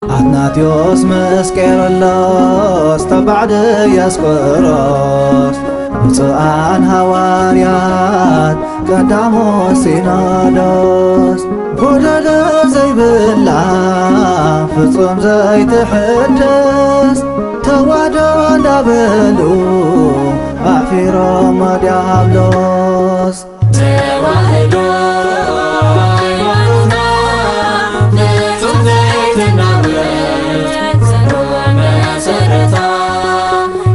ኣትናቴዎስ ምስ ቄርሎስ ተባዕ ድያስቆሮስ፣ ብፁዓን ሃዋርያት ቀዳሞት ሲኖዶስ፣ ጎደሎ ዘይብላ ፍጹም ዘይትሕደስ፣ ተዋህዶ እንዳበሉ ኣሕፊሮም ዲያብሎስ። ተዋህዶ ሃይማኖትና ንጹህ ዘይትናወጽ ጽኑዕ መሰረታ፣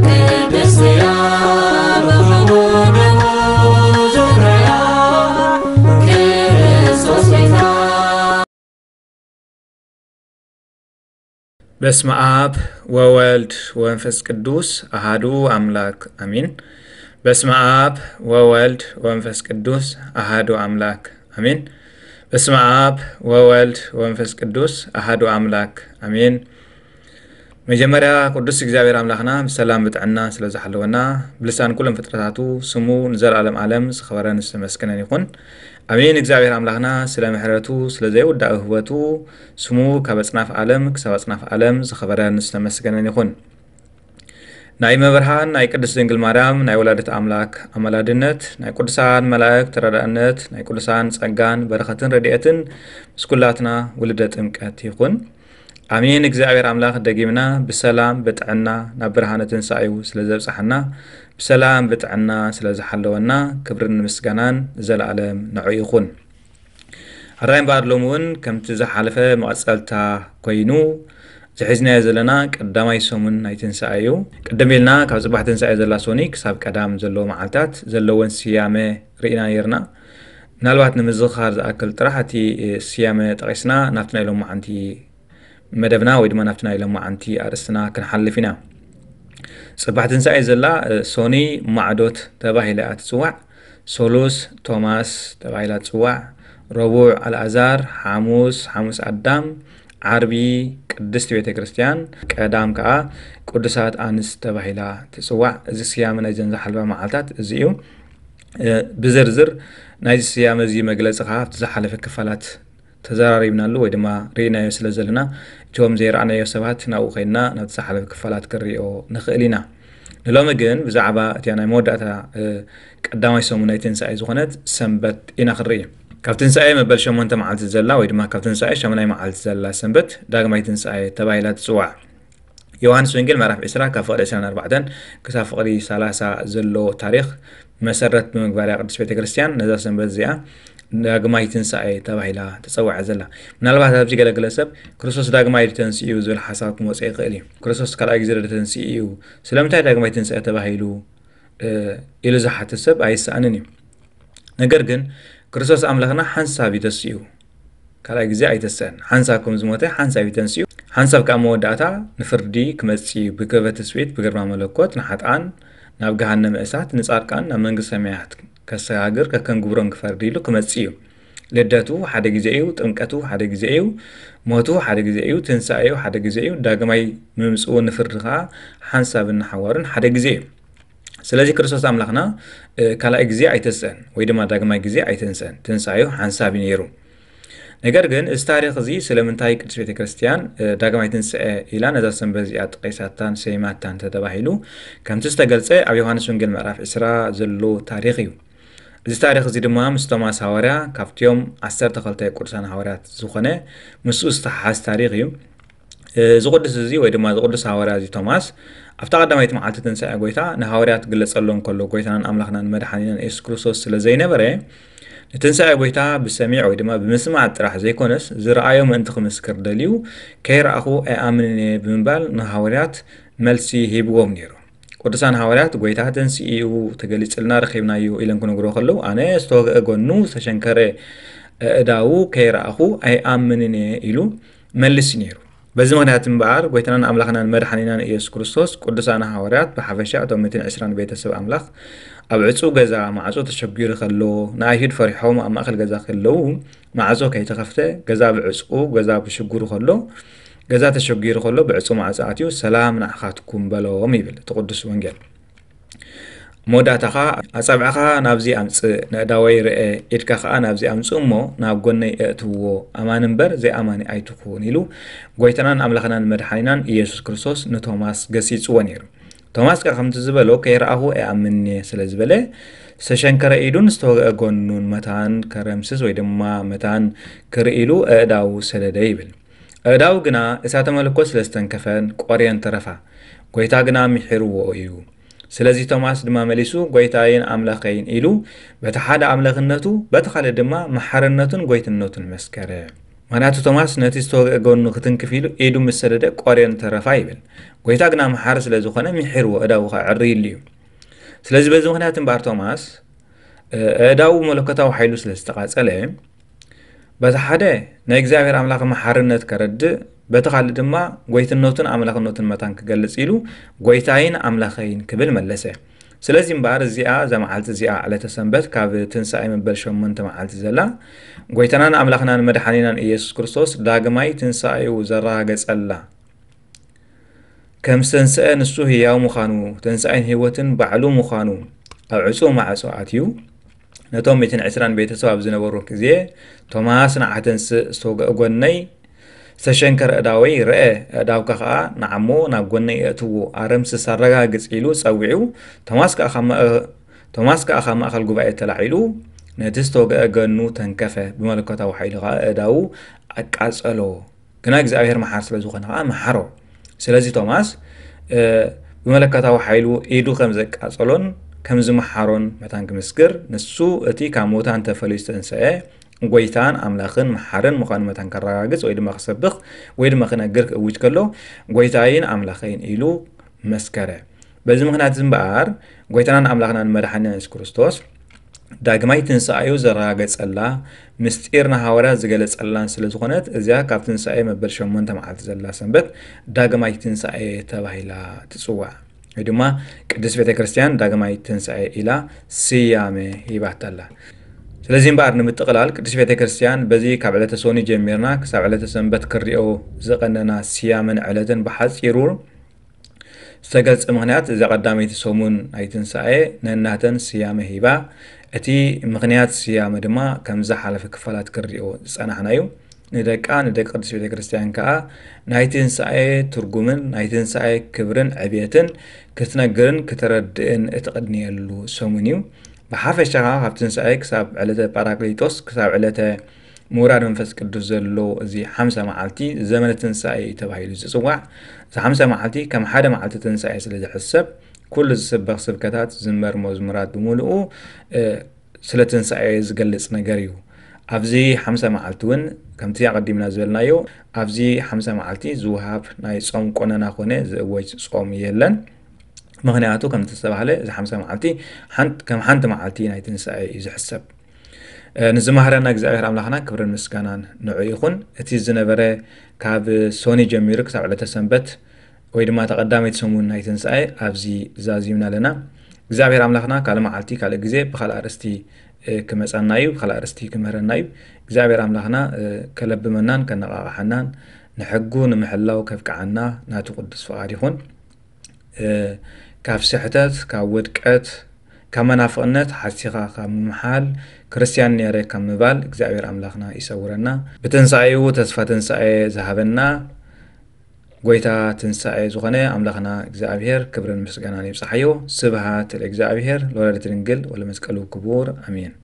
ቅድስት እያ ብኽቡር ደሙ ዙርያ ክርስቶስ ቤታ። በስመ አብ ወወልድ ወመንፈስ ቅዱስ አሃዱ አምላክ አሜን። በስመ አብ ወወልድ ወመንፈስ ቅዱስ አሃዱ አምላክ አሜን። በስመ አብ ወወልድ ወመንፈስ ቅዱስ አሃዱ አምላክ አሜን። መጀመርያ ቅዱስ እግዚኣብሔር ኣምላኽና ብሰላም ብጥዕና ስለ ዝሓለወና፣ ብልሳን ኩሎም ፍጥረታቱ ስሙ ንዘለኣለም ዓለም ዝኸበረን ዝተመስገነን ይኹን። ኣሜን። እግዚኣብሔር ኣምላኽና ስለ ምሕረቱ፣ ስለ ዘይውዳእ ውህበቱ፣ ስሙ ካብ ኣጽናፍ ዓለም ክሳብ ኣጽናፍ ዓለም ዝኸበረን ዝተመስገነን ይኹን። ናይ መብርሃን ናይ ቅድስት ድንግል ማርያም ናይ ወላዲት ኣምላክ ኣማላድነት፣ ናይ ቅዱሳን መላእክት ተረዳእነት፣ ናይ ቅዱሳን ጸጋን በረኸትን ረድኤትን ምስ ኩላትና ውልደ ጥምቀት ይኹን። ኣሜን። እግዚኣብሔር ኣምላኽ ደጊምና ብሰላም ብጥዕና ናብ ብርሃነ ትንሳኤኡ ስለ ዘብጽሓና፣ ብሰላም ብጥዕና ስለ ዝሓለወና፣ ክብርን ምስጋናን ንዘለኣለም ንዑ ይኹን። ሕራይ እምበኣር ሎሚ እውን ከምቲ ዝሓለፈ መቐጸልታ ኮይኑ ዝሒዝናዮ ዘለና ቀዳማይ ሰሙን ናይ ትንሳኤ እዩ። ቅድም ኢልና ካብ ጽባሕ ትንሳኤ ዘላ ሶኒ ክሳብ ቀዳም ዘለዎ መዓልታት ዘለወን ስያመ ርኢና ነይርና። ምናልባት ንምዝኽኻር ዝኣክል ጥራሕ እቲ ስያመ ጠቒስና ናብቲ ናይ ሎማዓንቲ መደብና ወይ ድማ ናብቲ ናይ ሎማዓንቲ ኣርእስትና ክንሓልፍ ኢና። ጽባሕ ትንሳኤ ዘላ እ፣ ሶኒ ማዕዶት ተባሂላ እያ ትጽዋዕ። ሶሉስ ቶማስ ተባሂላ ትጽዋዕ። ረቡዕ ኣልኣዛር፣ ሓሙስ ሓሙስ ኣዳም፣ ዓርቢ ቅድስቲ ቤተ ክርስቲያን፣ ቀዳም ከኣ ቅዱሳት ኣንስት ተባሂላ ትጽዋዕ። እዚ ስያመ ናይዘን ዝሓልፋ መዓልታት እዚ እዩ። እ፣ ብዝርዝር ናይዚ ስያመ እዚ መግለጺ ከኣ ኣብቲ ዝሓለፈ ክፋላት ተዘራሪብናሉ ወይ ድማ ርኢናዮ ስለ ዘለና፣ እቶም ዘይረኣናዮ ሰባት ናብኡ ከይድና ናብቲ ዝሓለፈ ክፋላት ክንሪኦ ንኽእል ኢና። ንሎሚ ግን ብዛዕባ እቲኣ ናይ መወዳእታ እ፣ ቀዳማይ ሰሙን ናይ ትንሳኤ ዝኾነት ሰንበት ኢና ክንርኢ። ካብ ትንሳኤ መበል ሸሞንተ መዓልቲ ዘላ ወይ ድማ ካብ ትንሳኤ ሸሙናይ መዓልቲ ዘላ ሰንበት ዳግማይ ትንሳኤ ተባሂላ ትጽዋዕ። ዮሃንስ ወንጌል ምዕራፍ ዕስራ ካብ ፍቕዲ ዕስራን ኣርባዕተን ክሳብ ፍቕዲ ሰላሳ ዘሎ ታሪኽ መሰረት ብምግባር እያ ቅድስት ቤተ ክርስቲያን ነዛ ሰንበት እዚኣ ዳግማይ ትንሳኤ ተባሂላ ተጸዋዐ ዘላ። ምናልባት ኣብዚ ገለገለ ሰብ ክርስቶስ ዳግማይ ተንስኡ ዝብል ሓሳብ ክመጽእ ይኽእል እዩ። ክርስቶስ ካልኣይ ግዜ ዶ ተንስኡ እዩ? ስለምንታይ ዳግማይ ትንሳኤ ተባሂሉ? እ፣ ኢሉ ዝሓትት ሰብ ኣይሰኣንን እዩ። ነገር ግን ክርስቶስ ኣምላኽና ሓንሳብ እዩ ተስኡ። ካልኣይ ግዜ ኣይተስአን። ሓንሳብ ከም ዝሞተ ሓንሳብ እዩ ተንስኡ። ሓንሳብ ከዓ መወዳእታ ንፍርዲ ክመጽእ እዩ። ብክብረ ትስብእት ብግርማ መለኮት ንሓጥኣን ናብ ገሃነመ እሳት፣ ንጻድቃን ናብ መንግስቲ ሰማያት ከሰጋግር ከከም ግብሮም ክፈርድ ኢሉ ክመጽእ እዩ። ልደቱ ሓደ ግዜ እዩ፣ ጥምቀቱ ሓደ ግዜ እዩ፣ ሞቱ ሓደ ግዜ እዩ፣ ትንሳኤኡ ሓደ ግዜ እዩ፣ ዳግማይ ምምጽኡ ንፍርዲ ከዓ ሓንሳብን ንሓዋሩን ሓደ ግዜ እዩ። ስለዚ ክርስቶስ ኣምላኽና እ፣ ካልኣይ ግዜ ኣይተንስአን ወይ ድማ ዳግማይ ግዜ ኣይተንስአን፣ ትንሳኤኡ ሓንሳብ እዩ ነይሩ። ነገር ግን እዚ ታሪኽ እዚ ስለምንታይ ቅድስት ቤተ ክርስቲያን እ፣ ዳግማይ ትንስኤ ኢላ ነዛ ሰንበት እዚኣ ጠቒሳታን ሰይማታን ተተባሂሉ ከምቲ ዝተገልጸ ኣብ ዮሃንስ ወንጌል ምዕራፍ ዕስራ ዘሎ ታሪኽ እዩ። እዚ ታሪኽ እዚ ድማ ምስ ቶማስ ሃዋርያ ካብቲኦም ዓሰርተ ክልተ ቅዱሳን ሃዋርያት ዝኾነ ምስኡ ዝተሓሓዝ ታሪኽ እዩ። እዚ ቅዱስ እዚ ወይ ድማ እዚ ቅዱስ ሃዋርያ እዚ ቶማስ ኣብታ ቀዳማይቲ መዓልቲ ትንሳኤ ጎይታ ንሃዋርያት ክግለጸሎም ከሎ ጎይታናን ኣምላኽናን መድሓኒናን የሱስ ክርስቶስ ስለ ዘይነበረ ንትንሳኤ ጎይታ ብሰሚዕ ወይ ድማ ብምስማዕ ጥራሕ ዘይኮነስ ዝረኣዮ ምእንቲ ክምስክር ደልዩ ከይረኣኹ ኣይኣምንን እየ ብምባል ንሃዋርያት መልሲ ሂብዎም ነይሩ። ቅዱሳን ሃዋርያት ጎይታ ተንሲኡ ተገሊጽልና ረኺብናዮ ኢለን ክነግሮ ከለዉ ኣነ ዝተወግአ ጎኑ ዝተሸንከረ ኣእዳዉ ከይረኣኹ ኣይኣምንን እየ ኢሉ መልሲ ነይሩ። በዚ ምኽንያት እምበኣር ጎይታናን ኣምላኽናን መድሓኒናን ኢየሱስ ክርስቶስ ቅዱሳን ሃዋርያት ብሓፈሻ እቶም ሚእትን ዕስራን ቤተሰብ ኣምላኽ ኣብ ዕጹው ገዛ ማዕጾ ተሸጒሩ ከሎ ንኣይሁድ ፈሪሖም ኣብ ማእከል ገዛ ከለዉ ማዕጾ ከይተኸፍተ ገዛ ብዕጹው ገዛ ብሽጉሩ ከሎ ገዛ ተሸጒሩ ከሎ ብዕጹው ማዕጾ ኣትዩ ሰላም ንዓኻትኩም በሎም ይብል እቲ ቅዱስ ወንጌል። መወዳእታኻ ኣጻብዕኻ ናብዚ ኣምጽእ፣ ነእዳወይ ርአ፣ ኢድካ ኸኣ ናብዚ ኣምጽእ እሞ ናብ ጎነይ እእትውዎ፣ ኣማኒ እምበር ዘይኣማኒ ኣይትኹን ኢሉ ጎይታናን ኣምላኽናን መድሓኒናን ኢየሱስ ክርስቶስ ንቶማስ ገሲጽዎ ነይሩ። ቶማስ ከኣ ከምቲ ዝበሎ ከይረኣኹ ኣይኣምንን እየ ስለ ዝበለ ዝተሸንከረ ኢዱን ዝተወግአ ጎኑን መታን ከረምስስ ወይ ድማ መታን ክርኢ ኢሉ ኣእዳዉ ሰደደ ይብል። ኣእዳዉ ግና እሳተ መለኮት ስለ ዝተንከፈን ቆርየን ተረፋ። ጎይታ ግና ምሒርዎ እዩ። ስለዚ ቶማስ ድማ መሊሱ ጎይታይን ኣምላኸይን ኢሉ በቲ ሓደ ኣምላኽነቱ በቲ ካልእ ድማ መሓርነቱን ጎይትነቱን መስከረ። ምኽንያቱ ቶማስ ነቲ ዝተወግአ ጎኑ ክትንክፍ ኢሉ ኢዱ ምስ ሰደደ ቆርየን ተረፋ ይብል። ጎይታ ግና መሓሪ ስለ ዝኾነ ምሒርዎ ኣእዳዉ ከዕርይሉ እዩ። ስለዚ በዚ ምኽንያት እምበኣር ቶማስ ኣእዳዉ መለኮታዊ ሓይሉ ስለ ዝተቓጸለ በቲ ሓደ ናይ እግዚኣብሔር ኣምላኽ መሓርነት ከረድእ በቲ ካልእ ድማ ጎይትነቱን ኣምላኽነቱን መታን ክገልጽ ኢሉ ጎይታይን ኣምላኸይን ክብል መለሰ። ስለዚ እምበኣር እዚኣ እዛ መዓልቲ እዚኣ ዕለተ ሰንበት ካብ ትንሳኤ መበል ሸሞንተ መዓልቲ ዘላ ጎይታናን ኣምላኽናን መድሓኒናን ኢየሱስ ክርስቶስ ዳግማይ ትንሳኤኡ ዘረጋገጸላ ከም ዝተንስአ ንሱ ህያው ምዃኑ ተንሳኢን ህይወትን ባዕሉ ምዃኑ ኣብ ዕጹው ማዕጾ ኣትዩ ነቶም ሚእትን ዕስራን ቤተሰብ ኣብ ዝነበሩ ግዜ ቶማስ ንዓ ተንስእ ዝተወግአ ጎነይ ዝተሸንከረ ኣእዳወይ ርአ ኣእዳውካ ከኣ ንዓሞ ናብ ጎነይ እእትዎ ኣረምስስ ኣረጋግጽ ኢሉ ጸዊዑ ቶማስ ከኣ ካብ ማእ- ቶማስ ከኣ ካብ ማእከል ጉባኤ ተላዒሉ ነቲ ዝተወግአ ገኑ ተንከፈ ብመለኮታዊ ሓይሊ ከኣ ኣእዳዉ ኣቃጸሎ ግና እግዚኣብሔር መሓር ስለ ዝኾነ ከኣ መሓሮ። ስለዚ ቶማስ ብመለኮታዊ ሓይሉ ኢዱ ከም ዘቃጸሎን ከም ዝመሓሮን መታን ክምስክር፣ ንሱ እቲ ካብ ሙታን ተፈልዩ ዝተንስአ ጎይታን ኣምላኽን መሓርን ምዃኑ መታን ከረጋግጽ ወይ ድማ ክሰብኽ ወይ ድማ ክነግር ክእውጅ ከሎ፣ ጎይታይን ኣምላኸይን ኢሉ መስከረ። በዚ ምኽንያት እዚ እምበኣር ጎይታናን ኣምላኽናን መድሓኒና የሱስ ክርስቶስ ዳግማይ ትንሳኤኡ ዘረጋገጸላ ምስጢር ንሃዋርያት ዝገለጸላን ስለ ዝኾነት እዚኣ ካብ ትንሳኤ መበል ሸሞንተ መዓልቲ ዘላ ሰንበት ዳግማይ ትንሳኤ ተባሂላ ትጽዋዕ ወይ ድማ ቅድስት ቤተ ክርስቲያን ዳግማይ ትንሳኤ ኢላ ስያመ ሂባታላ። ስለዚ እምበኣር ንምጥቕላል ቅድስት ቤተ ክርስቲያን በዚ ካብ ዕለተ ሶኒ ጀሚርና ክሳብ ዕለተ ሰንበት ክሪኦ ዝቐነና ስያመን ዕለትን ብሓጺሩ ዝተገልጸ ምኽንያት እዛ ቀዳመይቲ ሰሙን ናይ ትንሳኤ ነናተን ስያመ ሂባ፣ እቲ ምኽንያት ስያመ ድማ ከም ዝሓለፈ ክፋላት ክንሪኦ ዝጸናሕና እዩ። ንደቃ ንደቂ ቅድስት ቤተ ክርስቲያን ከኣ ናይ ትንሳኤ ትርጉምን ናይ ትንሳኤ ክብርን ዕብየትን ክትነግርን ክተረድእን እትቕንየሉ ሰሙን እዩ። ብሓፈሻ ከኣ ካብ ትንሳኤ ክሳብ ዕለተ ጳራቅሊጦስ ክሳብ ዕለተ ምውራድ መንፈስ ቅዱስ ዘሎ እዚ ሓምሳ መዓልቲ ዘመነ ትንሳኤ እዩ ተባሂሉ ዝጽዋዕ። እዚ ሓምሳ መዓልቲ ከም ሓደ መዓልቲ ትንሳኤ ስለ ዝሕሰብ ኩሉ ዝስበኽ ስብከታት ዝዝመር መዝሙራት ብምሉኡ ስለ ትንሳኤ ዝገልጽ ነገር እዩ። ኣብዚ ሓምሳ መዓልቲ እውን ከምቲ ኣቐዲምና ዝበልናዮ ኣብዚ ሓምሳ መዓልቲ ዝወሃብ ናይ ጾም ቆነና ኮነ ዝእወጅ ጾም የለን። ምኽንያቱ ከምቲ ዝተባህለ እዚ ሓምሳ መዓልቲ ከም ሓንቲ መዓልቲ ናይ ትንሳኤ እዩ ዝሕሰብ። ንዝማህረና እግዚኣብሔር ኣምላኽና ክብርን ምስጋናን ንዑ ይኹን። እቲ ዝነበረ ካብ ሶኒ ጀሚሩ ክሳብ ዕለተ ሰንበት ወይ ድማ ተቐዳመይቲ ሰሙን ናይ ትንሳኤ ኣብዚ ዛዚምና ኣለና። እግዚኣብሔር ኣምላኽና ካልእ መዓልቲ ካልእ ግዜ ብኻልእ ኣርእስቲ ክመጻና እዩ፣ ብኻልእ ኣርእስቲ ክምህረና እዩ። እግዚኣብሔር ኣምላኽና ከለብመናን ከነቓቕሓናን ንሕጉ ንምሕላው ከብቅዓና ናቱ ቅዱስ ፍቓድ ይኹን። ካብ ስሕተት፣ ካብ ውድቀት፣ ካብ መናፍቕነት ሓሲኻ ካብ ምምሓል፣ ክርስትያን ነይረ ካብ ምባል እግዚኣብሔር ኣምላኽና ይሰውረና። ብትንሳኤኡ ተስፋ ትንሳኤ ዝሃበና ጎይታ ትንሳኤ ዝኾነ ኣምላኽና እግዚኣብሔር ክብርን ምስጋናን ይብጽሓዮ። ስብሃት ለእግዚኣብሔር ለወላዲተ ድንግል ወለመስቀሉ ክቡር ኣሜን።